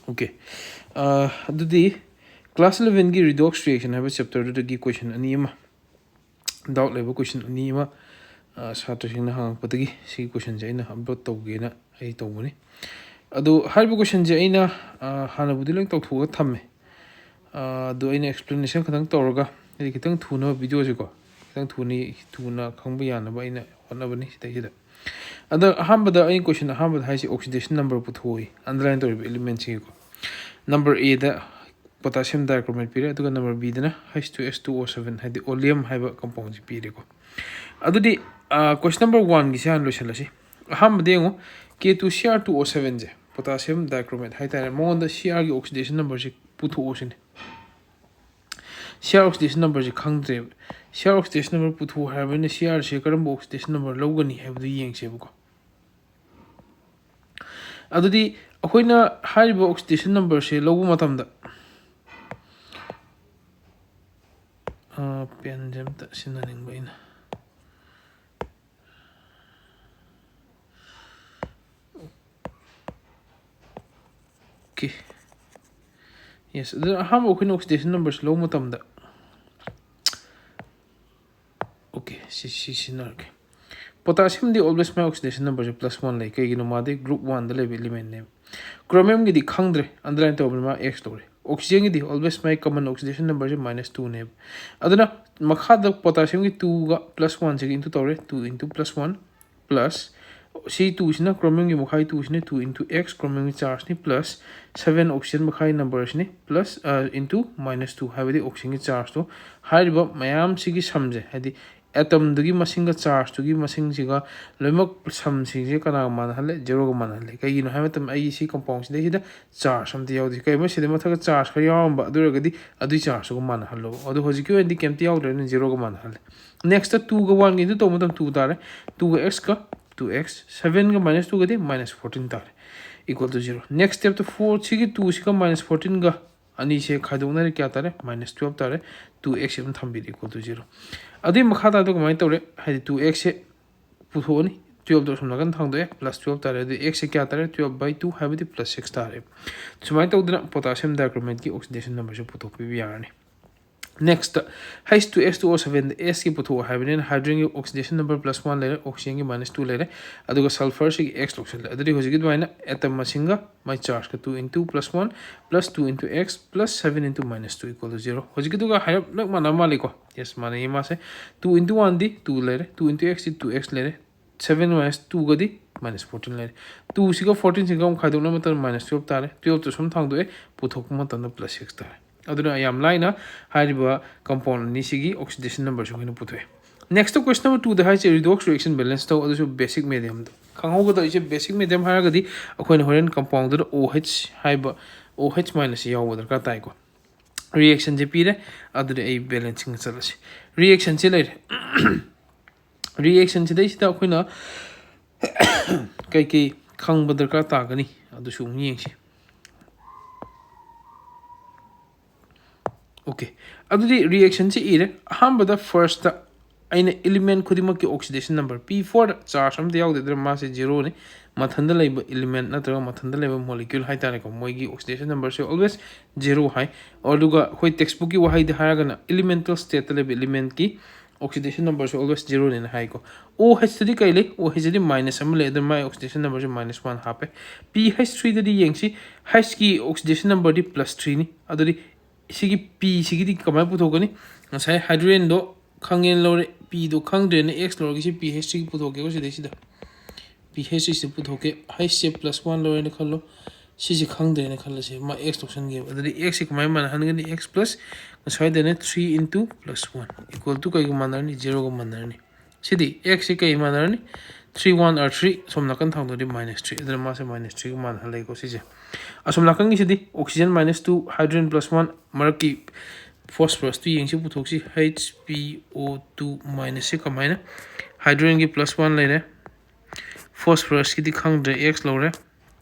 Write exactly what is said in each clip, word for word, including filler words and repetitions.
Okay. ꯑꯗꯨꯗꯤ class elevenꯒꯤ redox reaction ꯍꯥꯏꯕ chapterꯗꯨꯗꯒꯤ question ꯑꯅꯤ ꯑꯃ, doubt ꯂꯩꯕ question ꯑꯅꯤ ꯑꯃ ꯁꯥꯇ꯭ꯔꯁꯤꯡꯅ ꯍꯪꯉꯛꯄꯗꯒꯤ ꯁꯤꯒꯤ questionꯁꯦ ꯑꯩꯅ upload ꯇꯧꯒꯦꯅ ꯑꯩ ꯇꯧꯕꯅꯤ꯫ ꯑꯗꯣ ꯍꯥꯏꯔꯤꯕ questionꯁꯦ ꯑꯩꯅ ꯍꯥꯟꯅꯕꯨꯗꯤ ꯂꯣꯏ ꯇꯧꯊꯣꯛꯑꯒ ꯊꯝꯃꯦ꯫ ꯑꯗꯣ ꯑꯩꯅ explanation ꯈꯤꯇꯪ ꯇꯧꯔꯒ, ꯍꯥꯏꯗꯤ ꯈꯤꯇꯪ ꯊꯨꯅꯕ videoꯁꯦꯀꯣ, ꯈꯤꯇꯪ ꯊꯨꯅꯤ, ꯊꯨꯅ ꯈꯪꯕ ꯌꯥꯅꯕ ꯑꯩꯅ ꯍꯣꯠꯅꯕꯅꯤ ꯁꯤꯗꯩꯁꯤꯗ꯫ ꯑꯗ ꯑꯍꯥꯟꯕꯗ ꯑꯩ question ꯑꯍꯥꯟꯕꯗ ꯍꯥꯏꯁꯤ oxidation number ꯄꯨꯊꯣꯛꯏ, underline ꯇꯧꯔꯤꯕ elementꯁꯤꯒꯤꯀꯣ꯫ Number Aꯗ potassium dichromate ꯄꯤꯔꯦ, ꯑꯗꯨꯒ number Bꯗꯅ H two S two O seven, ꯍꯥꯏꯗꯤ oleum ꯍꯥꯏꯕ compoundꯁꯤ ꯄꯤꯔꯦꯀꯣ꯫ ꯑꯗꯨꯗꯤ question number oneꯒꯤꯁꯦ ꯍꯥꯟꯅ ꯂꯣꯏꯁꯤꯜꯂꯁꯤ꯫ ꯑꯍꯥꯟꯕꯗ ꯌꯦꯡꯉꯨ, K two C R two O sevenꯁꯦ potassium dichromate ꯍꯥꯏꯇꯥꯔꯦ, ꯃꯉꯣꯟꯗ Crꯒꯤ oxidation numberꯁꯤ ꯄꯨꯊꯣꯛꯑꯣ ꯁꯤꯅꯤ꯫ Cr oxidation numberꯁꯤ ꯈꯪꯗ꯭ꯔꯦꯕ꯫ Cr oxidation number ꯄꯨꯊꯣꯛꯑꯣ ꯍꯥꯏꯔꯕꯅꯤꯅ Crꯁꯦ ꯀꯔꯝꯕ oxidation number ꯂꯧꯒꯅꯤ ꯍꯥꯏꯕꯗꯨ ꯌꯦꯡꯁꯦꯕꯀꯣ꯫ ꯑꯗꯨꯗꯤ ꯑꯩꯈꯣꯏꯅ ꯍꯥꯏꯔꯤꯕ oxidation numberꯁꯦ ꯂꯧꯕ ꯃꯇꯝꯗ, ꯄꯦꯟꯁꯦ ꯑꯝꯇ ꯁꯤꯟꯅꯅꯤꯡꯕ ꯑꯩꯅ꯫ Okay. Yes, ꯑꯗꯨꯅ ꯑꯍꯥꯟꯕ ꯑꯩꯈꯣꯏꯅ oxidation numberꯁꯤ ꯂꯧꯕ ꯃꯇꯝꯗ, okay, ꯁꯤ ꯁꯤ ꯁꯤꯖꯤꯟꯅꯔꯒꯦ꯫ Potassiumꯗꯤ always ꯃꯥꯏ oxidation numberꯁꯦ plus one ꯂꯩ꯫ ꯀꯩꯒꯤꯅꯣ? ꯃꯥꯗꯤ group oneꯗ ꯂꯩꯕ elementꯅꯦꯕ꯫ Chromiumꯒꯤꯗꯤ ꯈꯪꯗ꯭ꯔꯦ, underline ꯇꯧꯕꯅꯤ, ꯃꯥ X ꯇꯧꯔꯦ꯫ Oxygenꯒꯤꯗꯤ always ꯃꯥꯏ common oxidation numberꯁꯦ minus twoꯅꯦꯕ꯫ ꯑꯗꯨꯅ ꯃꯈꯥꯗ potassiumꯒꯤ twoꯒ plus oneꯁꯤꯒ into ꯇꯧꯔꯦ, two into plus one plus ꯁꯤ twoꯁꯤꯅ chromiumꯒꯤ ꯃꯈꯥꯒꯤ twoꯁꯤꯅ two into X chromiumꯒꯤ chargeꯅꯤ plus seven oxygen ꯃꯈꯥꯒꯤ numberꯁꯤꯅꯤ plus into minus two ꯍꯥꯏꯕꯗꯤ oxygenꯒꯤ chargeꯇꯣ꯫ ꯍꯥꯏꯔꯤꯕ ꯃꯌꯥꯝꯁꯤꯒꯤ sumꯁꯦ, ꯍꯥꯏꯗꯤ atomꯗꯨꯒꯤ ꯃꯁꯤꯡꯒ chargeꯇꯨꯒꯤ ꯃꯁꯤꯡꯁꯤꯒ ꯂꯣꯏꯅꯃꯛ sumꯁꯤꯡꯁꯦ ꯀꯅꯥꯒ ꯃꯥꯟꯅꯍꯜꯂꯦ? Zeroꯒ ꯃꯥꯟꯅꯍꯜꯂꯦ꯫ ꯀꯩꯒꯤꯅꯣ ꯍꯥꯏꯕ ꯃꯇꯝꯗ ꯑꯩꯒꯤ ꯁꯤ compoundꯁꯤꯗꯩꯁꯤꯗ charge ꯑꯝꯇ ꯌꯥꯎꯗꯦ꯫ ꯀꯩꯒꯨꯝꯕ ꯁꯤꯗ ꯃꯊꯛꯇ charge ꯈꯔ ꯌꯥꯎꯔꯝꯕ ꯑꯗꯨ ꯑꯣꯏꯔꯒꯗꯤ ꯑꯗꯨꯒꯤ chargeꯇꯨꯒ ꯃꯥꯟꯅꯍꯜꯂꯣ꯫ ꯑꯗꯨ ꯍꯧꯖꯤꯛꯀꯤ ꯑꯣꯏꯅꯗꯤ ꯀꯩꯝꯇ ꯌꯥꯎꯗ꯭ꯔꯦ, ꯑꯗꯨꯅ zeroꯒ ꯃꯥꯟꯅꯍꯜꯂꯦ꯫ Nextꯇ twoꯒ oneꯒ into ꯇꯧꯕ ꯃꯇꯝꯗ two ꯇꯥꯔꯦ꯫ Twoꯒ Xꯀ two X, sevenꯒ minus twoꯒꯗꯤ minus fourteen ꯇꯥꯔꯦ, equal to zero꯫ Next stepꯇ four, ꯁꯤꯒꯤ twoꯁꯤꯒ minus fourteenꯒ ꯑꯅꯤꯁꯦ ꯈꯥꯏꯗꯣꯛꯅꯔꯦ, ꯀꯌꯥ ꯇꯥꯔꯦ? Minus twelve ꯇꯥꯔꯦ꯫ Two X ꯑꯗꯨꯝ ꯊꯝꯕꯤꯔꯦ, equal to zero꯫ ꯑꯗꯨꯒꯤ ꯃꯈꯥ ꯇꯥꯕꯗ ꯀꯃꯥꯏꯅ ꯇꯧꯔꯦ? ꯍꯥꯏꯗꯤ two Xꯁꯦ ꯄꯨꯊꯣꯛꯑꯅꯤ, twelve ꯗꯣ ꯑꯁꯣꯝ ꯅꯥꯀꯟ ꯊꯥꯡꯗꯣꯛꯑꯦ, plus twelve ꯇꯥꯔꯦ꯫ ꯑꯗꯨꯗꯤ X ꯁꯦ ꯀꯌꯥ ꯇꯥꯔꯦ? Twelve by two ꯍꯥꯏꯕꯗꯤ plus six ꯇꯥꯔꯦ꯫ ꯁꯨꯃꯥꯏꯅ ꯇꯧꯗꯅ potassium dichromate ꯀꯤ oxidation number ꯁꯦ ꯄꯨꯊꯣꯛꯄꯤꯕ ꯌꯥꯔꯅꯤ꯫ Next, H two S two O seven, S ꯀꯤ ꯄꯨꯊꯣꯛꯑꯣ ꯍꯥꯏꯕꯅꯤꯅ hydrogen ꯒꯤ oxidation number plus one ꯂꯩꯔꯦ, oxygen ꯒꯤ minus two ꯂꯩꯔꯦ, ꯑꯗꯨꯒ sulfur ꯁꯤꯒꯤ X ꯂꯧꯁꯤꯜꯂꯦ꯫ ꯑꯗꯨꯗꯤ ꯍꯧꯖꯤꯛꯀꯤ ꯑꯗꯨꯃꯥꯏꯅ atom ꯃꯁꯤꯡꯒ ꯃꯥꯏ charge ꯀ two into plus one plus two into X plus seven into minus two equal to zero꯫ ꯍꯧꯖꯤꯛꯀꯤꯗꯨꯒ ꯍꯥꯏꯔꯞ ꯅꯛ ꯃꯥꯟꯅꯕ ꯃꯥꯜꯂꯤꯀꯣ? Yes, ꯃꯥꯟꯅꯩꯌꯦ ꯃꯥꯁꯦ꯫ Two into one ꯗꯤ two ꯂꯩꯔꯦ, two into X ꯗꯤ two X ꯂꯩꯔꯦ, seven minus two ꯒꯗꯤ minus fourteen ꯂꯩꯔꯦ꯫ Two ꯁꯤꯒ fourteen ꯁꯤꯒ ꯑꯃꯨꯛ ꯈꯥꯏꯗꯣꯛꯅꯕ ꯃꯇꯝꯗ minus twelve ꯇꯥꯔꯦ꯫ Twelve ꯇꯨ ꯁꯨꯝ ꯊꯥꯡꯗꯣꯛꯑꯦ, ꯄꯨꯊꯣꯛꯄ ꯃꯇꯝꯗ plus six ꯇꯥꯔꯦ꯫ ꯑꯗꯨꯅ ꯌꯥꯝ ꯂꯥꯏꯅ ꯍꯥꯏꯔꯤꯕ compound ꯑꯅꯤꯁꯤꯒꯤ oxidation number ꯁꯦ ꯑꯩꯈꯣꯏꯅ ꯄꯨꯊꯣꯛꯑꯦ꯫ Next question number two ꯗ ꯍꯥꯏꯁꯦ redox reaction balance ꯇꯧ, ꯑꯗꯨꯁꯨ basic medium ꯗ꯫ ꯈꯪꯍꯧꯒꯗꯧꯔꯤꯁꯦ basic medium ꯍꯥꯏꯔꯒꯗꯤ ꯑꯩꯈꯣꯏꯅ ꯍꯣꯔꯦꯟ compound ꯗꯨꯗ OH ꯍꯥꯏꯕ, OH minus ꯌꯥꯎꯕ ꯗꯔꯀꯥꯔ ꯇꯥꯏꯀꯣ꯫ Reaction ꯁꯦ ꯄꯤꯔꯦ, ꯑꯗꯨꯗꯤ ꯑꯩ balancing ꯆꯠꯂꯁꯤ꯫ Reaction ꯁꯦ ꯂꯩꯔꯦ꯫ Reaction ꯁꯤꯗꯩꯁꯤꯗ ꯑꯩꯈꯣꯏꯅ ꯀꯩꯀꯩ ꯈꯪꯕ ꯗꯔꯀꯥꯔ ꯇꯥꯒꯅꯤ ꯑꯗꯨꯁꯨ ꯑꯃꯨꯛ ꯌꯦꯡꯁꯤ꯫ Okay, ꯑꯗꯨꯗꯤ reaction ꯁꯤ ꯏꯔꯦ꯫ ꯑꯍꯥꯟꯕꯗ first ꯑꯩꯅ element ꯈꯨꯗꯤꯡꯃꯛꯀꯤ oxidation number, P four ꯗ charge ꯑꯝꯇ ꯌꯥꯎꯗꯦꯗꯅ, ꯃꯥꯁꯦ zero ꯅꯤ꯫ ꯃꯊꯟꯗ ꯂꯩꯕ element ꯅꯠꯇ꯭ꯔꯒ ꯃꯊꯟꯗ ꯂꯩꯕ molecule ꯍꯥꯏꯇꯥꯔꯦꯀꯣ, ꯃꯣꯏꯒꯤ oxidation number ꯁꯦ always zero ꯍꯥꯏ꯫ ꯑꯗꯨꯒ ꯑꯩꯈꯣꯏ textbook ꯀꯤ ꯋꯥꯍꯩꯗ ꯍꯥꯏꯔꯒꯅ elemental state ꯇ ꯂꯩꯕ element ꯀꯤ oxidation number ꯁꯦ always zero ꯅꯦꯅ ꯍꯥꯏꯀꯣ꯫ OH ꯇꯗꯤ ꯀꯩ ꯂꯩ? OH ꯇꯗꯤ minus ꯑꯃ ꯂꯩ, ꯑꯗꯨꯅ ꯃꯥꯏ oxidation number ꯁꯦ minus one ꯍꯥꯞꯄꯦ꯫ P H three ꯗꯗꯤ ꯌꯦꯡꯁꯤ, H ꯀꯤ oxidation number ꯗꯤ plus three ꯅꯤ꯫ ꯑꯗꯨꯗꯤ ꯁꯤꯒꯤ P ꯁꯤꯒꯤꯗꯤ ꯀꯃꯥꯏꯅ ꯄꯨꯊꯣꯛꯀꯅꯤ? ꯉꯁꯥꯏ hydrogen ꯗꯣ ꯈꯪꯉꯦꯅ ꯂꯧꯔꯦ, P ꯗꯣ ꯈꯪꯗ꯭ꯔꯦꯅ X ꯂꯧꯔꯒꯦ, ꯁꯤ P H three ꯒꯤ ꯄꯨꯊꯣꯛꯀꯦꯀꯣ ꯁꯤꯗꯩꯁꯤꯗ꯫ P H three ꯁꯤ ꯄꯨꯊꯣꯛꯀꯦ, H ꯁꯦ plus one ꯂꯧꯔꯦꯅ ꯈꯜꯂꯣ, ꯁꯤꯁꯦ ꯈꯪꯗ꯭ꯔꯦꯅ ꯈꯜꯂꯁꯦ, ꯃꯥ X ꯂꯧꯁꯟꯒꯦꯕ꯫ ꯑꯗꯨꯗꯤ X ꯁꯦ ꯀꯃꯥꯏꯅ ꯃꯥꯟꯅꯍꯟꯒꯅꯤ? X plus ꯉꯁꯥꯏꯗꯅ three into plus one equal to ꯀꯩꯒ ꯃꯥꯟꯅꯔꯅꯤ? Zero ꯒ ꯃꯥꯟꯅꯔꯅꯤ꯫ ꯁꯤꯗꯤ X ꯁꯦ ꯀꯩ ꯃꯥꯟꯅꯔꯅꯤ? Three one are three, ꯁꯣꯝ ꯅꯥꯀꯟ ꯊꯥꯡꯗꯣꯛꯑꯗꯤ minus three, ꯑꯗꯨꯅ ꯃꯥꯁꯦ minus three ꯒ ꯃꯥꯟꯅꯍꯜꯂꯦꯀꯣ ꯁꯤꯁꯦ꯫ ꯑꯁꯣꯝ ꯅꯥꯀꯟꯒꯤꯁꯤꯗꯤ oxygen minus two, hydrogen plus one, ꯃꯔꯛꯀꯤ phosphorus two ꯌꯦꯡꯁꯤ, ꯄꯨꯊꯣꯛꯁꯤ, H P O two minus ꯁꯦ ꯀꯃꯥꯏꯅ? Hydrogen ꯒꯤ plus one ꯂꯩꯔꯦ, phosphorus ꯀꯤꯗꯤ ꯈꯪꯗ꯭ꯔꯦ, X ꯂꯧꯔꯦ,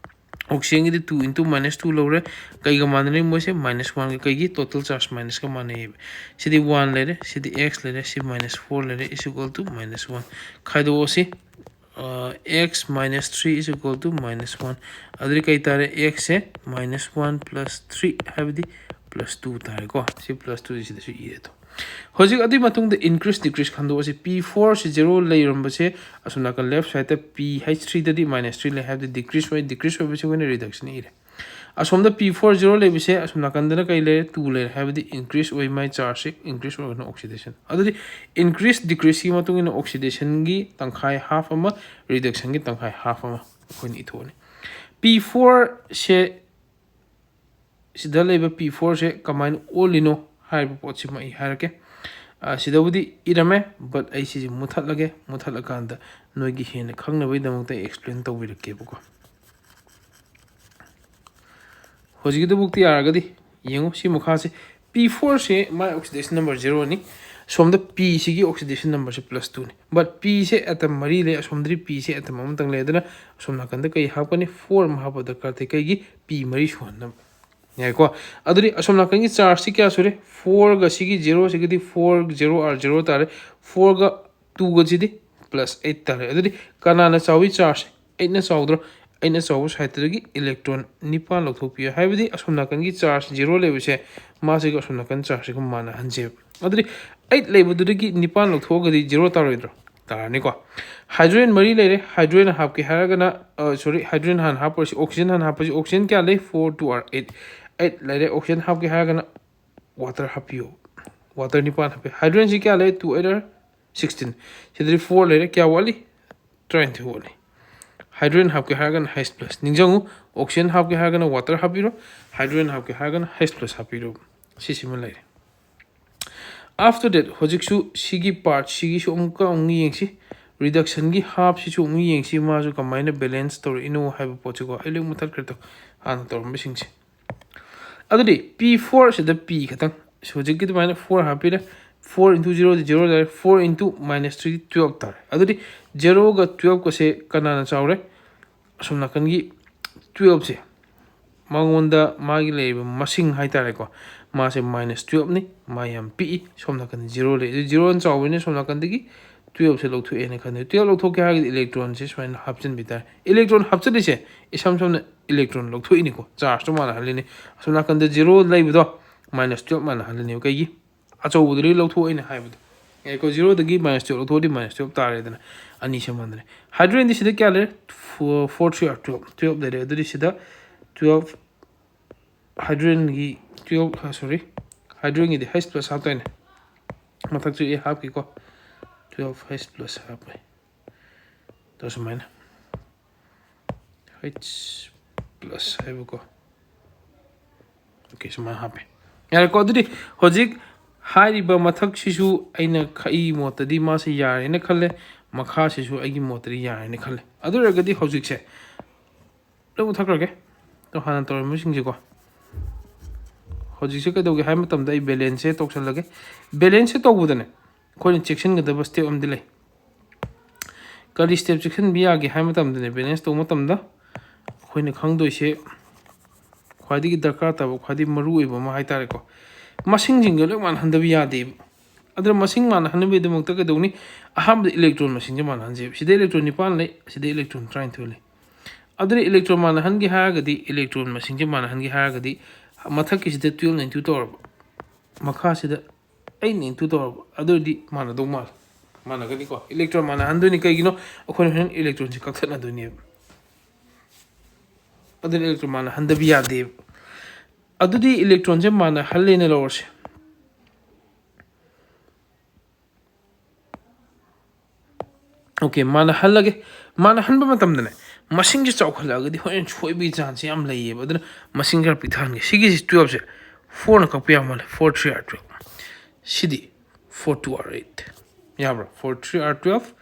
oxygen ꯒꯤꯗꯤ two into minus two ꯂꯧꯔꯦ꯫ ꯀꯩꯒ ꯃꯥꯟꯅꯔꯤ ꯃꯣꯏꯁꯦ? Minus one ꯒ꯫ ꯀꯩꯒꯤ? Total charge minus ꯀ ꯃꯥꯟꯅꯩꯌꯦꯕ꯫ ꯁꯤꯗꯤ one ꯂꯩꯔꯦ, ꯁꯤꯗꯤ X ꯂꯩꯔꯦ, ꯁꯤ minus four ꯂꯩꯔꯦ, is equal to minus one꯫ ꯈꯥꯏꯗꯣꯛꯑꯁꯤ, X minus three is equal to minus one. ꯑꯗꯨꯗꯤ ꯀꯩ ꯇꯥꯔꯦ? X ꯁꯦ minus one plus three ꯍꯥꯏꯕꯗꯤ plus two ꯇꯥꯔꯦꯀꯣ꯫ ꯁꯤ plus two ꯁꯤꯗꯁꯨ ꯏꯔꯦ ꯑꯗꯣ꯫ ꯍꯧꯖꯤꯛ ꯑꯗꯨꯒꯤ ꯃꯇꯨꯡꯗ increase decrease ꯈꯟꯗꯣꯛꯑꯁꯤ꯫ P four ꯁꯤ zero ꯂꯩꯔꯝꯕꯁꯦ ꯑꯁꯣꯝ ꯅꯥꯀꯟ left side ꯇ P H three ꯗꯗꯤ minus three ꯂꯩ ꯍꯥꯏꯕꯗꯤ decrease ꯑꯣꯏ, decrease ꯑꯣꯏꯕꯁꯤ ꯑꯩꯈꯣꯏꯅ reduction ꯏꯔꯦ꯫ ꯑꯁꯣꯝꯗ P four zero ꯂꯩꯕꯁꯦ ꯑꯁꯣꯝ ꯅꯥꯀꯟꯗꯅ ꯀꯩ ꯂꯩꯔꯦ? Two ꯂꯩꯔꯦ ꯍꯥꯏꯕꯗꯤ increase ꯑꯣꯏ, ꯃꯥꯏ charge ꯁꯦ increase ꯑꯣꯏꯔꯒꯅ oxidation꯫ ꯑꯗꯨꯗꯤ increase decrease ꯀꯤ ꯃꯇꯨꯡ ꯏꯟꯅ oxidation ꯒꯤ ꯇꯪꯈꯥꯏ half ꯑꯃ, reduction ꯒꯤ ꯇꯪꯈꯥꯏ half ꯑꯃ ꯑꯩꯈꯣꯏꯅ ꯏꯊꯣꯛꯑꯅꯤ꯫ P four ꯁꯦ ꯁꯤꯗ ꯂꯩꯕ P four ꯁꯦ ꯀꯃꯥꯏꯅ ꯑꯣꯜꯂꯤꯅꯣ ꯍꯥꯏꯕ ꯄꯣꯠꯁꯤꯃ ꯑꯩ ꯍꯥꯏꯔꯛꯀꯦ꯫ ꯑ, ꯁꯤꯗꯕꯨꯗꯤ ꯏꯔꯝꯃꯦ, but ꯑꯩ ꯁꯤꯁꯦ ꯃꯨꯊꯠꯂꯒꯦ꯫ ꯃꯨꯊꯠꯂꯀꯥꯟꯗ ꯅꯣꯏꯒꯤ ꯍꯦꯟꯅ ꯈꯪꯅꯕꯒꯤꯗꯃꯛꯇ ꯑꯩ explain ꯇꯧꯕꯤꯔꯛꯀꯦꯕꯀꯣ꯫ ꯍꯧꯖꯤꯛꯀꯤꯗꯨꯕꯨꯛꯇꯤ ꯌꯥꯔꯒꯗꯤ ꯌꯦꯡꯉꯨ꯫ ꯁꯤ ꯃꯈꯥꯁꯦ P four ꯁꯦ ꯃꯥꯏ oxidation number zero ꯅꯤ꯫ ꯁꯣꯝꯗ P ꯁꯤꯒꯤ oxidation number ꯁꯦ plus two ꯅꯤ꯫ But P ꯁꯦ atom ꯃꯔꯤ ꯂꯩ, ꯑꯁꯣꯝꯗꯗꯤ P ꯁꯦ atom ꯑꯃꯇꯪ ꯂꯩ꯫ ꯑꯗꯨꯅ ꯑꯁꯣꯝ ꯅꯥꯀꯟꯗ ꯀꯩ ꯍꯥꯞꯀꯅꯤ? Four ꯑꯃ ꯍꯥꯞꯄ ꯗꯔꯀꯥꯔ ꯇꯥꯏ꯫ ꯀꯩꯒꯤ? P ꯃꯔꯤ ꯁꯨꯍꯟꯅꯕ꯫ ꯌꯥꯏꯀꯣ? ꯑꯗꯨꯗꯤ ꯑꯁꯣꯝ ꯅꯥꯀꯟꯒꯤ charge ꯁꯤ ꯀꯌꯥ ꯁꯨꯔꯦ? Four ꯒ ꯁꯤꯒꯤ zero ꯁꯤꯒꯗꯤ four zero are zero ꯇꯥꯔꯦ꯫ Four ꯒ two ꯒꯁꯤꯗꯤ plus eight ꯇꯥꯔꯦ꯫ ꯑꯗꯨꯗꯤ ꯀꯅꯥꯅ ꯆꯥꯎꯏ charge? Eight ꯅ ꯆꯥꯎꯗ꯭ꯔꯣ? Eight ꯅ ꯆꯥꯎꯕ side ꯇꯨꯗꯒꯤ electron ꯅꯤꯄꯥꯟ ꯂꯧꯊꯣꯛꯄꯤꯌꯨ꯫ ꯍꯥꯏꯕꯗꯤ ꯑꯁꯣꯝ ꯅꯥꯀꯟꯒꯤ charge zero ꯂꯩꯕꯁꯦ ꯃꯥꯁꯤꯒ ꯑꯁꯣꯝ ꯅꯥꯀꯟ charge ꯁꯤꯒ ꯃꯥꯟꯅꯍꯟꯁꯦꯕ꯫ ꯑꯗꯨꯗꯤ eight ꯂꯩꯕꯗꯨꯗꯒꯤ ꯅꯤꯄꯥꯟ ꯂꯧꯊꯣꯛꯑꯒꯗꯤ zero ꯇꯥꯔꯣꯏꯗ꯭ꯔꯣ? ꯇꯥꯔꯅꯤꯀꯣ꯫ Hydrogen ꯃꯔꯤ ꯂꯩꯔꯦ꯫ Hydrogen ꯍꯥꯞꯀꯦ ꯍꯥꯏꯔꯒꯅ, ꯑ, sorry, hydrogen ꯍꯥꯟꯅ ꯍꯥꯞꯄꯔꯁꯤ꯫ Oxygen ꯍꯥꯟꯅ ꯍꯥꯞꯄꯁꯤ꯫ Oxygen ꯀꯌꯥ ꯂꯩ? Four two are eight꯫ Eight ꯂꯩꯔꯦ꯫ Oxygen ꯍꯥꯞꯀꯦ ꯍꯥꯏꯔꯒꯅ water ꯍꯥꯞꯄꯤꯌꯨ꯫ Water ꯅꯤꯄꯥꯟ ꯍꯥꯞꯄꯤ꯫ Hydrogen ꯁꯤ ꯀꯌꯥ ꯂꯩ? Two eight are sixteen꯫ ꯁꯤꯗꯗꯤ four ꯂꯩꯔꯦ꯫ ꯀꯌꯥ ꯋꯥꯠꯂꯤ? Twenty ꯋꯥꯠꯂꯤ꯫ Hydrogen ꯍꯥꯞꯀꯦ ꯍꯥꯏꯔꯒꯅ H plus꯫ ꯅꯤꯡꯁꯤꯡꯉꯨ, oxygen ꯍꯥꯞꯀꯦ ꯍꯥꯏꯔꯒꯅ water ꯍꯥꯞꯄꯤꯔꯣ, hydrogen ꯍꯥꯞꯀꯦ ꯍꯥꯏꯔꯒꯅ H plus ꯍꯥꯞꯄꯤꯔꯣ꯫ ꯁꯤꯁꯤꯃ ꯂꯩꯔꯦ꯫ After that, ꯍꯧꯖꯤꯛꯁꯨ ꯁꯤꯒꯤ part ꯁꯤꯒꯤꯁꯨ ꯑꯃꯨꯛꯀ ꯑꯃꯨꯛ ꯌꯦꯡꯁꯤ꯫ Reduction ꯒꯤ half ꯁꯤꯁꯨ ꯑꯃꯨꯛ ꯌꯦꯡꯁꯤ, ꯃꯥꯁꯨ ꯀꯃꯥꯏꯅ balance ꯇꯧꯔꯛꯏꯅꯣ ꯍꯥꯏꯕ ꯄꯣꯠꯁꯤꯀꯣ꯫ ꯑꯩ ꯂꯣꯏ ꯃꯨꯊꯠꯈ꯭ꯔꯦ ꯇꯣ, ꯍꯥꯟꯅ ꯇꯧꯔꯝꯕꯁꯤꯡꯁꯦ꯫ ꯑꯗꯨꯗꯤ P four ꯁꯤꯗ P ꯈꯛꯇꯪ, ꯍꯧꯖꯤꯛꯀꯤ ꯑꯗꯨꯃꯥꯏꯅ four ꯍꯥꯞꯄꯤꯔꯦ꯫ Four into zero ꯗꯤ zero ꯇꯥꯔꯦ꯫ Four into minus three ꯗꯤ twelve ꯇꯥꯔꯦ꯫ ꯑꯗꯨꯗꯤ zero ꯒ twelve ꯀꯁꯦ ꯀꯅꯥꯅ ꯆꯥꯎꯔꯦ? ꯑꯁꯣꯝ ꯅꯥꯀꯟꯒꯤ twelve ꯁꯦ, ꯃꯉꯣꯟꯗ ꯃꯥꯒꯤ ꯂꯩꯔꯤꯕ ꯃꯁꯤꯡ ꯍꯥꯏꯇꯥꯔꯦꯀꯣ, ꯃꯥꯁꯦ minus twelve ꯅꯤ꯫ ꯃꯥ ꯌꯥꯝ ꯄꯤꯛꯏ꯫ ꯁꯣꯝ ꯅꯥꯀꯟꯗ zero ꯂꯩ꯫ ꯑꯗꯨ zero ꯅ ꯆꯥꯎꯕꯅꯤꯅ ꯁꯣꯝ ꯅꯥꯀꯟꯗꯒꯤ twelve ꯁꯦ ꯂꯧꯊꯣꯛꯑꯦꯅ ꯈꯟꯗꯣꯏ꯫ Twelve ꯂꯧꯊꯣꯛꯀꯦ ꯍꯥꯏꯔꯒꯗꯤ electron ꯁꯦ ꯁꯨꯃꯥꯏꯅ ꯍꯥꯞꯆꯤꯟꯕꯤ ꯇꯥꯔꯦ꯫ Electron ꯍꯥꯞꯆꯤꯜꯂꯤꯁꯦ ꯏꯁꯝ ꯁꯝꯅ electron ꯂꯧꯊꯣꯛꯏꯅꯤꯀꯣ, charge ꯇꯣ ꯃꯥꯟꯅꯍꯜꯂꯤꯅꯤ꯫ ꯑꯁꯣꯝ ꯅꯥꯀꯟꯗ zero ꯂꯩꯕꯗꯣ minus twelve ꯃꯥꯟꯅꯍꯜꯂꯤꯅꯦꯕ꯫ ꯀꯩꯒꯤ? ꯑꯆꯧꯕꯗꯨꯗꯒꯤ ꯂꯧꯊꯣꯛꯑꯣ ꯑꯩꯅ ꯍꯥꯏꯕꯗꯣ꯫ ꯉꯥꯏꯈꯣ, zero ꯗꯒꯤ minus twelve ꯂꯧꯊꯣꯛꯑꯗꯤ minus twelve ꯇꯥꯔꯦꯗꯅ, ꯑꯅꯤꯁꯦ ꯃꯥꯟꯅꯔꯦ꯫ Hydrogen ꯗꯤ ꯁꯤꯗ ꯀꯌꯥ ꯂꯩꯔꯦ? Four, four three are twelve, twelve ꯂꯩꯔꯦ꯫ ꯑꯗꯨꯗꯤ ꯁꯤꯗ twelve, hydrogen ꯒꯤ twelve, sorry, hydrogen ꯒꯤꯗꯤ H plus ꯍꯥꯞꯇꯣꯏꯅꯦ꯫ ꯃꯊꯛꯁꯨ A ꯍꯥꯞꯈꯤꯀꯣ, twelve H plus ꯍꯥꯞꯄꯦ꯫ ꯑꯗꯣ ꯁꯨꯃꯥꯏꯅ H plus ꯍꯥꯏꯕꯀꯣ꯫ Okay, ꯁꯨꯃꯥꯏꯅ ꯍꯥꯞꯄꯦ꯫ ꯌꯥꯔꯦꯀꯣ? ꯑꯗꯨꯗꯤ ꯍꯧꯖꯤꯛ ꯍꯥꯏꯔꯤꯕ ꯃꯊꯛꯁꯤꯁꯨ ꯑꯩꯅ ꯈ-, ꯑꯩꯒꯤ ꯃꯣꯠꯇꯗꯤ ꯃꯥꯁꯤ ꯌꯥꯔꯦꯅ ꯈꯜꯂꯦ, ꯃꯈꯥꯁꯤꯁꯨ ꯑꯩꯒꯤ ꯃꯣꯠꯇꯗꯤ ꯌꯥꯔꯦꯅ ꯈꯜꯂꯦ꯫ ꯑꯗꯨ ꯑꯣꯏꯔꯒꯗꯤ ꯍꯧꯖꯤꯛꯁꯦ ꯂꯣꯏ ꯃꯨꯊꯠꯈ꯭ꯔꯒꯦ꯫ ꯑꯗꯣ ꯍꯥꯟꯅ ꯇꯧꯔꯝꯕꯁꯤꯡꯁꯦꯀꯣ꯫ ꯍꯧꯖꯤꯛꯁꯦ ꯀꯩꯗꯧꯒꯦ ꯍꯥꯏꯕ ꯃꯇꯝꯗ ꯑꯩ balance ꯁꯦ ꯇꯧꯁꯜꯂꯒꯦ꯫ Balance ꯁꯦ ꯇꯧꯕꯗꯅꯦ ꯑꯩꯈꯣꯏꯅ ꯆꯦꯛꯁꯤꯟꯒꯗꯕ step ꯑꯃꯗꯤ ꯂꯩ꯫ ꯀꯔꯤ step ꯆꯦꯛꯁꯤꯟꯕ ꯌꯥꯒꯦ ꯍꯥꯏꯕ ꯃꯇꯝꯗꯅꯦ, balance ꯇꯧꯕ ꯃꯇꯝꯗ ꯑꯩꯈꯣꯏꯅ ꯈꯪꯗꯣꯏꯁꯦ ꯈ꯭ꯋꯥꯏꯗꯒꯤ ꯗꯔꯀꯥꯔ ꯇꯥꯕ, ꯈ꯭ꯋꯥꯏꯗꯒꯤ ꯃꯔꯨ ꯑꯣꯏꯕ ꯑꯃ ꯍꯥꯏꯇꯥꯔꯦꯀꯣ꯫ ꯃꯁꯤꯡꯁꯤꯡꯗꯣ ꯂꯣꯏ ꯃꯥꯟꯅꯍꯟꯗꯕ ꯌꯥꯗꯦꯕ꯫ ꯑꯗꯨꯅ ꯃꯁꯤꯡ ꯃꯥꯟꯅꯍꯟꯅꯕꯒꯤꯗꯃꯛꯇ ꯀꯩꯗꯧꯅꯤ? ꯑꯍꯥꯟꯕꯗ electron ꯃꯁꯤꯡꯁꯦ ꯃꯥꯟꯅꯍꯟꯁꯦꯕ꯫ ꯁꯤꯗ electron ꯅꯤꯄꯥꯟ ꯂꯩ, ꯁꯤꯗ electron ꯇꯔꯥꯅꯤꯊꯣꯏ ꯂꯩ꯫ ꯑꯗꯨꯅ electron ꯃꯥꯟꯅꯍꯟꯒꯦ ꯍꯥꯏꯔꯒꯗꯤ, electron ꯃꯁꯤꯡꯁꯦ ꯃꯥꯟꯅꯍꯟꯒꯦ ꯍꯥꯏꯔꯒꯗꯤ, ꯃꯊꯛꯀꯤꯁꯤꯗ twelve ꯅ into ꯇꯧꯔꯕ, ꯃꯈꯥꯁꯤꯗ eight ꯅ into ꯇꯧꯔꯕ, ꯑꯗꯨ ꯑꯣꯏꯔꯗꯤ ꯃꯥꯟꯅꯗꯧ ꯃꯥꯜꯂꯦ꯫ ꯃꯥꯟꯅꯒꯅꯤꯀꯣ? Electron ꯃꯥꯟꯅꯍꯟꯗꯣꯏꯅꯤ꯫ ꯀꯩꯒꯤꯅꯣ? ꯑꯩꯈꯣꯏꯅ ꯍꯣꯔꯦꯟ electron ꯁꯦ ꯀꯛꯊꯠꯅꯗꯣꯏꯅꯦꯕ꯫ ꯑꯗꯨꯅ electron ꯃꯥꯟꯅꯍꯟꯗꯕ ꯌꯥꯗꯦꯕ꯫ ꯑꯗꯨꯗꯤ electron ꯁꯦ ꯃꯥꯟꯅꯍꯜꯂꯦꯅ ꯂꯧꯔꯁꯦ꯫ Okay, ꯃꯥꯟꯅꯍꯜꯂꯒꯦ꯫ ꯃꯥꯟꯅꯍꯟꯕ ꯃꯇꯝꯗꯅꯦ, ꯃꯁꯤꯡꯁꯦ ꯆꯥꯎꯈꯠꯂꯛꯑꯒꯗꯤ ꯍꯣꯔꯦꯟ ꯁꯣꯏꯕꯒꯤ chance ꯁꯦ ꯌꯥꯝ ꯂꯩꯌꯦꯕ꯫ ꯑꯗꯨꯅ ꯃꯁꯤꯡ ꯈꯔ ꯄꯤꯛꯊꯍꯟꯒꯦ꯫ ꯁꯤꯒꯤꯁꯤ twelve ꯁꯦ four ꯅ ꯀꯛꯄ ꯌꯥ ꯃꯥꯜꯂꯦ, four three are twelve꯫ CD four two are eight꯫ ꯌꯥꯕ꯭ꯔꯥ? Four three are twelve,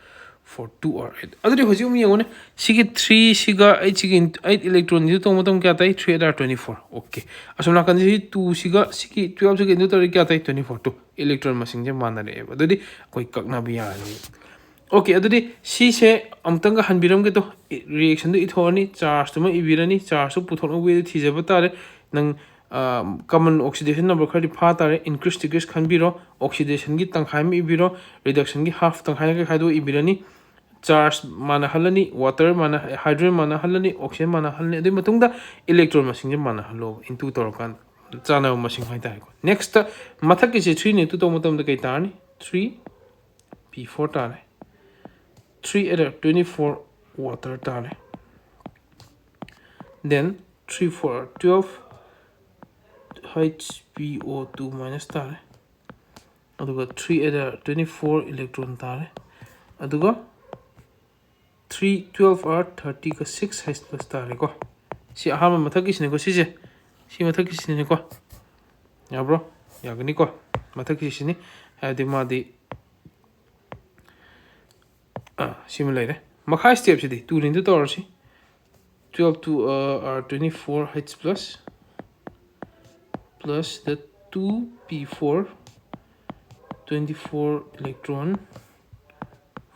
four two are eight꯫ ꯑꯗꯨꯗꯤ ꯍꯧꯖꯤꯛ ꯑꯃꯨꯛ ꯌꯦꯡꯉꯨꯅꯦ, ꯁꯤꯒꯤ three ꯁꯤꯒ eight ꯁꯤꯒꯤ int-, eight electron ꯁꯤꯗ ꯇꯧꯕ ꯃꯇꯝ ꯀꯌꯥ ꯇꯥꯏ? Three eight are twenty-four꯫ Okay, ꯑꯁꯣꯝ ꯅꯥꯀꯟꯁꯤ two ꯁꯤꯒ ꯁꯤꯒꯤ twelve ꯁꯤꯒ into ꯇꯧꯔꯗꯤ ꯀꯌꯥ ꯇꯥꯏ? Twenty-four꯫ Two electron ꯃꯁꯤꯡꯁꯦ ꯃꯥꯟꯅꯔꯛꯑꯦꯕ꯫ ꯑꯗꯨꯗꯤ ꯑꯩꯈꯣꯏ ꯀꯛꯅꯕ ꯌꯥꯔꯅꯤ꯫ Okay, ꯑꯗꯨꯗꯤ ꯁꯤꯁꯦ ꯑꯃꯨꯛꯇꯪꯒ ꯍꯟꯕꯤꯔꯝꯒꯦ꯫ ꯇꯣ, reaction ꯗꯨ ꯏꯊꯣꯛꯑꯅꯤ, charge ꯇꯨꯃ ꯏꯕꯤꯔꯅꯤ, charge ꯇꯨ ꯄꯨꯊꯣꯛꯅꯕ way ꯗꯨ ꯊꯤꯖꯕ ꯇꯥꯔꯦ꯫ ꯅꯪ Common oxidation number ꯈꯔꯗꯤ ꯐꯥ ꯇꯥꯔꯦ꯫ Increase decrease ꯈꯟꯕꯤꯔꯣ, oxidation ꯒꯤ ꯇꯪꯈꯥꯏ ꯑꯃ ꯏꯕꯤꯔꯣ, reduction ꯒꯤ half, ꯇꯪꯈꯥꯏꯅ ꯀꯩ ꯈꯥꯏꯗꯣꯛꯑ ꯏꯕꯤꯔꯅꯤ꯫ Charge ꯃꯥꯟꯅꯍꯜꯂꯅꯤ, water ꯃꯥꯟꯅ hydrogen ꯃꯥꯟꯅꯍꯜꯂꯅꯤ, oxygen ꯃꯥꯟꯅꯍꯜꯂꯅꯤ꯫ ꯑꯗꯨꯒꯤ ꯃꯇꯨꯡꯗ electron ꯃꯁꯤꯡꯁꯦ ꯃꯥꯟꯅꯍꯜꯂꯣ, into ꯇꯧꯔꯀꯥꯟꯗ ꯆꯥꯟꯅꯕ ꯃꯁꯤꯡ ꯍꯥꯏꯇꯥꯔꯦꯀꯣ꯫ Next ꯃꯊꯛꯀꯤꯁꯦ three ꯅ into ꯇꯧꯕ ꯃꯇꯝꯗ ꯀꯩ ꯇꯥꯔꯅꯤ? Three P four ꯇꯥꯔꯦ꯫ Three eight twenty four water ꯇꯥꯔꯦ꯫ Then three four twelve H P O two minus ꯇꯥꯔꯦ꯫ ꯑꯗꯨꯒ three eight twenty four electron ꯇꯥꯔꯦ꯫ ꯑꯗꯨꯒ three twelve R thirty ꯒ six H plus ꯇꯥꯔꯦꯀꯣ꯫ ꯁꯤ ꯑꯍꯥꯟꯕ ꯃꯊꯛꯀꯤꯁꯤꯅꯤꯀꯣ, ꯁꯤꯁꯦ꯫ ꯁꯤ ꯃꯊꯛꯀꯤꯁꯤꯅꯤꯀꯣ꯫ ꯌꯥꯕ꯭ꯔꯣ? ꯌꯥꯒꯅꯤꯀꯣ꯫ ꯃꯊꯛꯀꯤꯁꯤꯅꯤ꯫ ꯍꯥꯏꯕꯗꯤ ꯃꯥꯗꯤ, ꯑꯥ, ꯁꯤꯃ ꯂꯩꯔꯦ꯫ ꯃꯈꯥ step ꯁꯤꯗꯤ two ꯅ into ꯇꯧꯔꯁꯤ꯫ Twelve two, uh, R twenty four H plus plus the two P four, twenty four electron,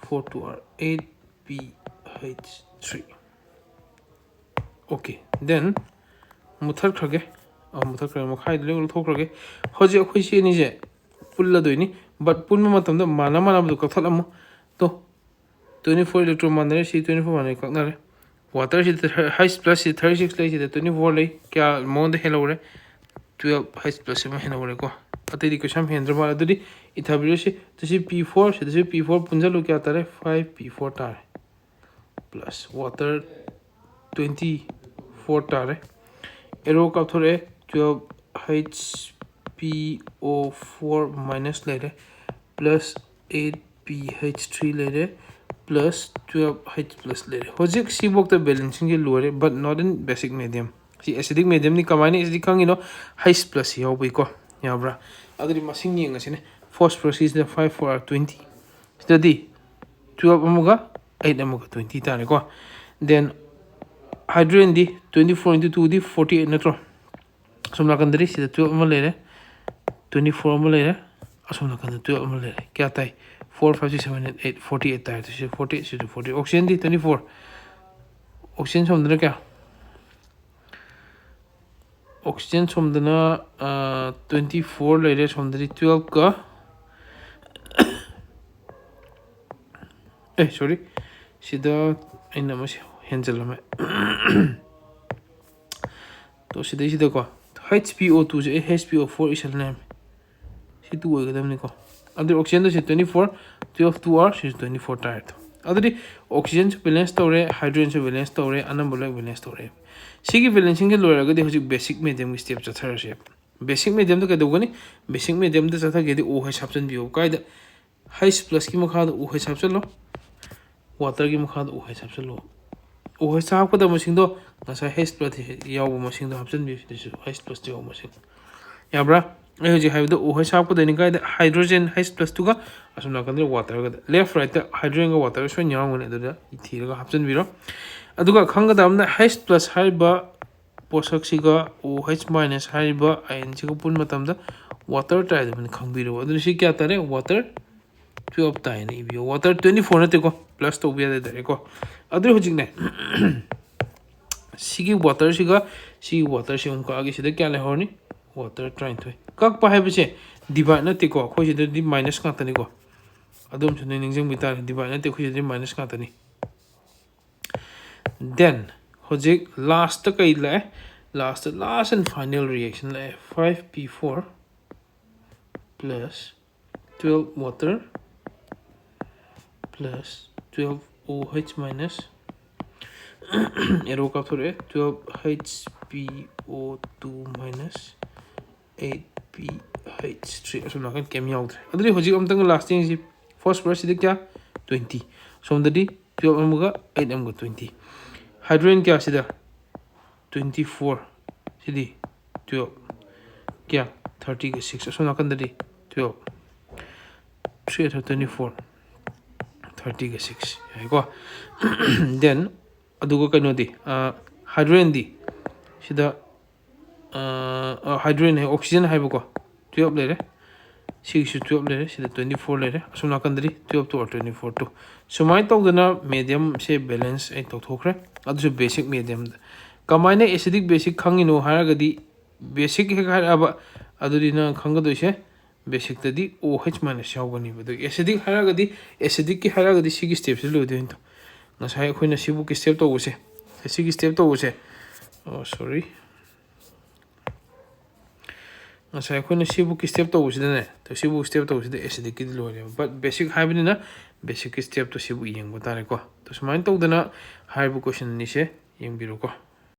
four two R, eight P H three. Okay, then ꯃꯨꯊꯠꯈ꯭ꯔꯒꯦ꯫ ꯑ, ꯃꯨꯊꯠꯈ꯭ꯔꯒꯦ, ꯃꯈꯥꯏꯗ ꯂꯣꯏ ꯂꯧꯊꯣꯛꯈ꯭ꯔꯒꯦ꯫ ꯍꯧꯖꯤꯛ ꯑꯩꯈꯣꯏ ꯁꯤ ꯑꯅꯤꯁꯦ ꯄꯨꯜꯂꯗꯣꯏꯅꯤ, but ꯄꯨꯟꯕ ꯃꯇꯝꯗ ꯃꯥꯟꯅ ꯃꯥꯟꯅꯕꯗꯣ ꯀꯛꯊꯠꯂꯝꯃꯣ꯫ ꯇꯣ, twenty four electron ꯃꯥꯟꯅꯔꯦ, ꯁꯤ twenty four ꯃꯥꯟꯅꯔꯦ, ꯀꯛꯅꯔꯦ꯫ Water ꯁꯤꯗ ꯍꯩꯁ ꯄ꯭ꯂꯁ ꯁꯤ thirty six ꯂꯩ, ꯁꯤꯗ twenty four ꯂꯩ, ꯀꯌꯥ ꯃꯉꯣꯟꯗ ꯍꯦꯜꯍꯧꯔꯦ? Twelve ꯍꯩꯁ ꯄ꯭ꯂꯁ ꯑꯃ ꯍꯦꯜꯍꯧꯔꯦꯀꯣ꯫ ꯑꯇꯩꯗꯤ ꯀꯩꯁꯨ ꯌꯥꯝ ꯍꯦꯟꯗ꯭ꯔ ꯃꯥꯜꯂꯦ꯫ ꯑꯗꯨꯗꯤ ꯏꯊꯕꯤꯔꯁꯤ, ꯁꯤ P four, ꯁꯤꯗꯁꯨ P four ꯄꯨꯟꯁꯤꯜꯂꯨ, ꯀꯌꯥ ꯇꯥꯔꯦ? Five P four ꯇꯥꯔꯦ꯫ Plus water twenty four ꯇꯥꯔꯦ꯫ Arrow ꯀꯥꯞꯊꯣꯔꯛꯑꯦ, twelve H P O four minus ꯂꯩꯔꯦ, plus eight P H three ꯂꯩꯔꯦ, plus twelve H plus ꯂꯩꯔꯦ꯫ ꯍꯧꯖꯤꯛ ꯁꯤꯐꯥꯎꯗ balancingꯁꯦ ꯂꯣꯏꯔꯦ, but not in basic medium꯫ ꯁꯤ acidic mediumꯅꯤ꯫ ꯀꯃꯥꯏꯅ acidic ꯈꯪꯉꯤꯅꯣ? H plus ꯌꯥꯎꯕꯩꯀꯣ, ꯌꯥꯕ꯭ꯔꯥ? ꯑꯗꯨꯗꯤ ꯃꯁꯤꯡ ꯌꯦꯡꯉꯁꯤꯅꯦ꯫ Phosphorus ꯁꯤꯗ five four R twenty, ꯁꯤꯗꯗꯤ twelve ꯑꯃꯒ eight ꯑꯃꯒ twenty ꯇꯥꯔꯦꯀꯣ꯫ Then hydrogenꯗꯤ twenty four into twoꯗꯤ forty eight ꯅꯠꯇ꯭ꯔꯣ? ꯑꯁꯣꯝ ꯅꯥꯀꯟꯗꯗꯤ ꯁꯤꯗ twelve ꯑꯃ ꯂꯩꯔꯦ, twenty four ꯑꯃ ꯂꯩꯔꯦ, ꯑꯁꯣꯝ ꯅꯥꯀꯟꯗ twelve ꯑꯃ ꯂꯩꯔꯦ꯫ ꯀꯌꯥ ꯇꯥꯏ? Four, five, six, seven, eight, eight, forty eight ꯇꯥꯔꯦ꯫ ꯁꯤꯁꯨ forty eight, ꯁꯤꯁꯨ forty eight꯫ Oxygenꯗꯤ twenty four꯫ Oxygen ꯁꯣꯝꯗꯅ ꯀꯌꯥ? Oxygen ꯁꯣꯝꯗꯅ ꯇ꯭ꯋꯦꯟꯇꯤ ꯐꯣꯔ ꯂꯩꯔꯦ, ꯁꯣꯝꯗꯗꯤ ꯇꯨꯌꯦꯜꯞꯀ, ꯑꯦ, ꯁꯣꯔꯤ, ꯁꯤꯗ ꯑꯩꯅ ꯑꯃ ꯍꯦꯟꯖꯜꯂꯝꯃꯦ꯫ ꯇꯣ, ꯁꯤꯗꯩꯁꯤꯗꯀꯣ, ꯍꯩꯆ ꯄꯤ ꯑꯣ ꯇꯨꯁꯦ ꯑꯩ ꯍꯩꯆ ꯄꯤ ꯑꯣ ꯐꯣꯔ ꯏꯁꯜꯂꯦ꯫ ꯁꯤ ꯇꯨ ꯑꯣꯏꯒꯗꯕꯅꯤꯀꯣ꯫ ꯑꯗꯨꯗꯤ oxygenꯗ ꯁꯤ twenty four, twelve, two R, ꯁꯤꯁꯨ ꯇ꯭ꯋꯦꯟꯇꯤ ꯐꯣꯔ ꯇꯥꯔꯦ꯫ ꯑꯗꯨꯗꯤ oxygenꯁꯨ balance ꯇꯧꯔꯦ, hydrogenꯁꯨ balance ꯇꯧꯔꯦ, ꯑꯅꯝꯕ ꯂꯣꯏ balance ꯇꯧꯔꯦ꯫ ꯁꯤꯒꯤ balancingꯁꯦ ꯂꯣꯏꯔꯒꯗꯤ ꯍꯧꯖꯤꯛ basic mediumꯒꯤ step ꯆꯠꯊꯔꯁꯦ꯫ Basic mediumꯗ ꯀꯩꯗꯧꯒꯅꯤ? Basic mediumꯗ ꯆꯠꯊꯒꯦꯗꯤ OH ꯍꯥꯞꯆꯤꯟꯕꯤꯌꯨ꯫ ꯀꯥꯏꯗ? H plusꯀꯤ ꯃꯈꯥꯗ OH ꯍꯥꯞꯆꯤꯜꯂꯣ, waterꯒꯤ ꯃꯈꯥꯗ OH ꯍꯥꯞꯆꯤꯜꯂꯣ꯫ OH ꯍꯥꯞꯀꯗꯕ ꯃꯁꯤꯡꯗꯣ ꯉꯁꯥꯏ H plus ꯌꯥꯎꯕ ꯃꯁꯤꯡꯗꯣ ꯍꯥꯞꯆꯤꯟꯕꯤꯌꯨ꯫ ꯁꯤꯗꯁꯨ H plus ꯌꯥꯎꯕ ꯃꯁꯤꯡ꯫ ꯌꯥꯕ꯭ꯔꯥ? ꯑꯩ ꯍꯧꯖꯤꯛ ꯍꯥꯏꯕꯗꯣ OH ꯍꯥꯞꯀꯗꯣꯏꯅꯤ꯫ ꯀꯥꯏꯗ? Hydrogen H plusꯇꯨꯒ ꯑꯁꯣꯝ ꯅꯥꯀꯟꯗ waterꯒꯗ, left rightꯇ hydrogenꯒ waterꯒ ꯁꯣꯏꯅ ꯌꯥꯎꯔꯝꯒꯅꯤ, ꯑꯗꯨꯗ ꯊꯤꯔꯒ ꯍꯥꯞꯆꯤꯟꯕꯤꯔꯣ꯫ ꯑꯗꯨꯒ ꯈꯪꯒꯗꯕ ꯑꯃꯅ H plus ꯍꯥꯏꯔꯤꯕ ꯄꯣꯠꯁꯛꯁꯤꯒ OH minus ꯍꯥꯏꯔꯤꯕ ironꯁꯤꯒ ꯄꯨꯟꯕ ꯃꯇꯝꯗ water ꯇꯥꯏꯗꯕꯅꯤ ꯈꯪꯕꯤꯔꯣ꯫ ꯑꯗꯨꯅ ꯁꯤ ꯀꯌꯥ ꯇꯥꯔꯦ? Water ꯇꯨꯌꯦꯜꯞ ꯇꯥꯏꯅ ꯏꯕꯤꯌꯣ꯫ Water ꯇ꯭ꯋꯦꯟꯇꯤ ꯐꯣꯔ ꯅꯠꯇꯦꯀꯣ, plus ꯇꯧꯕ ꯌꯥꯗꯦ, direct ꯀꯣ꯫ ꯑꯗꯨ ꯍꯧꯖꯤꯛꯅꯦ, ꯁꯤꯒꯤ waterꯁꯤꯒ ꯁꯤꯒꯤ waterꯁꯤ ꯑꯃꯨꯛ ꯀꯛꯑꯒꯦ꯫ ꯁꯤꯗ ꯀꯌꯥ ꯂꯩꯍꯧꯔꯅꯤ? Water ꯇꯔꯥꯅꯤꯊꯣꯏ꯫ ꯀꯛꯄ ꯍꯥꯏꯕꯁꯦ divide ꯅꯠꯇꯦꯀꯣ, ꯑꯩꯈꯣꯏ ꯁꯤꯗꯗꯤ minus ꯉꯥꯛꯇꯅꯤꯀꯣ꯫ ꯑꯗꯨꯝꯁꯨ ꯅꯣꯏ ꯅꯤꯡꯁꯤꯡꯕꯤ ꯇꯥꯔꯦ, divide ꯅꯠꯇꯦ, ꯑꯩꯈꯣꯏ ꯁꯤꯗꯗꯤ minus ꯉꯥꯛꯇꯅꯤ꯫ Then ꯍꯧꯖꯤꯛ lastꯇ ꯀꯩ ꯂꯥꯛꯑꯦ? Lastꯇ, last and final reaction ꯂꯥꯛꯑꯦ꯫ Five P four plus twelve water plus twelve OH minus, arrow ꯀꯥꯞꯊꯣꯔꯛꯑꯦ, twelve H P O two minus eight P H three꯫ ꯑꯁꯣꯝ ꯅꯥꯀꯟ ꯀꯩꯝ ꯌꯥꯎꯗ꯭ꯔꯦ꯫ ꯑꯗꯨꯗꯤ ꯍꯧꯖꯤꯛ ꯑꯃꯨꯛꯇꯪ last ꯌꯦꯡꯁꯤ꯫ Phosphorusꯁꯤꯗꯤ ꯀꯌꯥ? Twenty꯫ ꯁꯣꯝꯗꯗꯤ twelve ꯑꯃꯒ eight ꯑꯃꯒ twenty꯫ Hydrogen ꯀꯌꯥ ꯁꯤꯗ? Twenty four꯫ ꯁꯤꯗꯤ twelve꯫ ꯀꯌꯥ? Thirtyꯒ six꯫ ꯑꯁꯣꯝ ꯅꯥꯀꯟꯗꯗꯤ twelve꯫ Three ꯑꯊ꯭ꯔ twenty four꯫ Thirtyꯒ six꯫ ꯌꯥꯏꯀꯣ? Then ꯑꯗꯨꯒ ꯀꯩꯅꯣꯗꯤ, hydrogenꯗꯤ ꯁꯤꯗ, hydrogen ꯍꯥꯏ, oxygen ꯍꯥꯏꯕꯀꯣ, twelve ꯂꯩꯔꯦ꯫ ꯁꯤꯒꯤꯁꯨ twelve ꯂꯩꯔꯦ, ꯁꯤꯗ twenty four ꯂꯩꯔꯦ, ꯑꯁꯣꯝ ꯅꯥꯀꯟꯗꯗꯤ twelve two or twenty four two꯫ ꯁꯨꯃꯥꯏꯅ ꯇꯧꯗꯅ mediumꯁꯦ balance ꯑꯩ ꯇꯧꯊꯣꯛꯈ꯭ꯔꯦ꯫ ꯑꯗꯨꯁꯨ basic mediumꯗ꯫ ꯀꯃꯥꯏꯅ acidic base ꯈꯪꯉꯤꯅꯣ ꯍꯥꯏꯔꯒꯗꯤ, ꯕꯦꯁꯤꯛ ꯍꯦꯛ ꯍꯥꯏꯔꯛꯑꯕ, ꯑꯗꯨꯗꯤ ꯅꯪ ꯈꯪꯒꯗꯣꯏꯁꯦ ꯕꯦꯁꯤꯛꯇꯗꯤ OH minus ꯌꯥꯎꯒꯅꯤꯕ꯫ ꯑꯗꯣ ꯑꯦꯁꯤꯗꯤꯛ ꯍꯥꯏꯔꯒꯗꯤ, ꯑꯦꯁꯤꯗꯤꯛꯀꯤ ꯍꯥꯏꯔꯒꯗꯤ ꯁꯤꯒꯤ ꯁ꯭ꯇꯦꯞꯁꯤ ꯂꯣꯏꯗꯣꯏꯅꯤ꯫ ꯉꯁꯥꯏ ꯑꯩꯈꯣꯏꯅ ꯁꯤꯕꯨꯛꯀꯤ ꯁ꯭ꯇꯦꯞ ꯇꯧꯕꯁꯦ, ꯁꯤꯒꯤ ꯁ꯭ꯇꯦꯞ ꯇꯧꯕꯁꯦ, ꯑꯣ ꯁꯣꯔꯤ, ꯉꯁꯥꯏ ꯑꯩꯈꯣꯏꯅ ꯁꯤꯕꯨꯛꯀꯤ ꯁ꯭ꯇꯦꯞ ꯇꯧꯕꯁꯤꯗꯅꯦ, ꯁꯤꯕꯨꯛ ꯁ꯭ꯇꯦꯞ ꯇꯧꯕꯁꯤꯗ ꯑꯦꯁꯤꯗꯤꯛꯀꯤꯗꯤ ꯂꯣꯏꯔꯦꯕ꯫ But ꯕꯦꯁꯤꯛ ꯍꯥꯏꯕꯅꯤꯅ ꯕꯦꯁꯤꯛꯀꯤ ꯁ꯭ꯇꯦꯞꯇꯣ ꯁꯤꯕꯨ ꯌꯦꯡꯕ ꯇꯥꯔꯦꯀꯣ꯫ ꯑꯗꯣ ꯁꯨꯃꯥꯏꯅ ꯇꯧꯗꯅ ꯍꯥꯏꯔꯤꯕ ꯀꯣꯏꯁꯟ ꯑꯅꯤꯁꯦ ꯌꯦꯡꯕꯤꯔꯣꯀꯣ꯫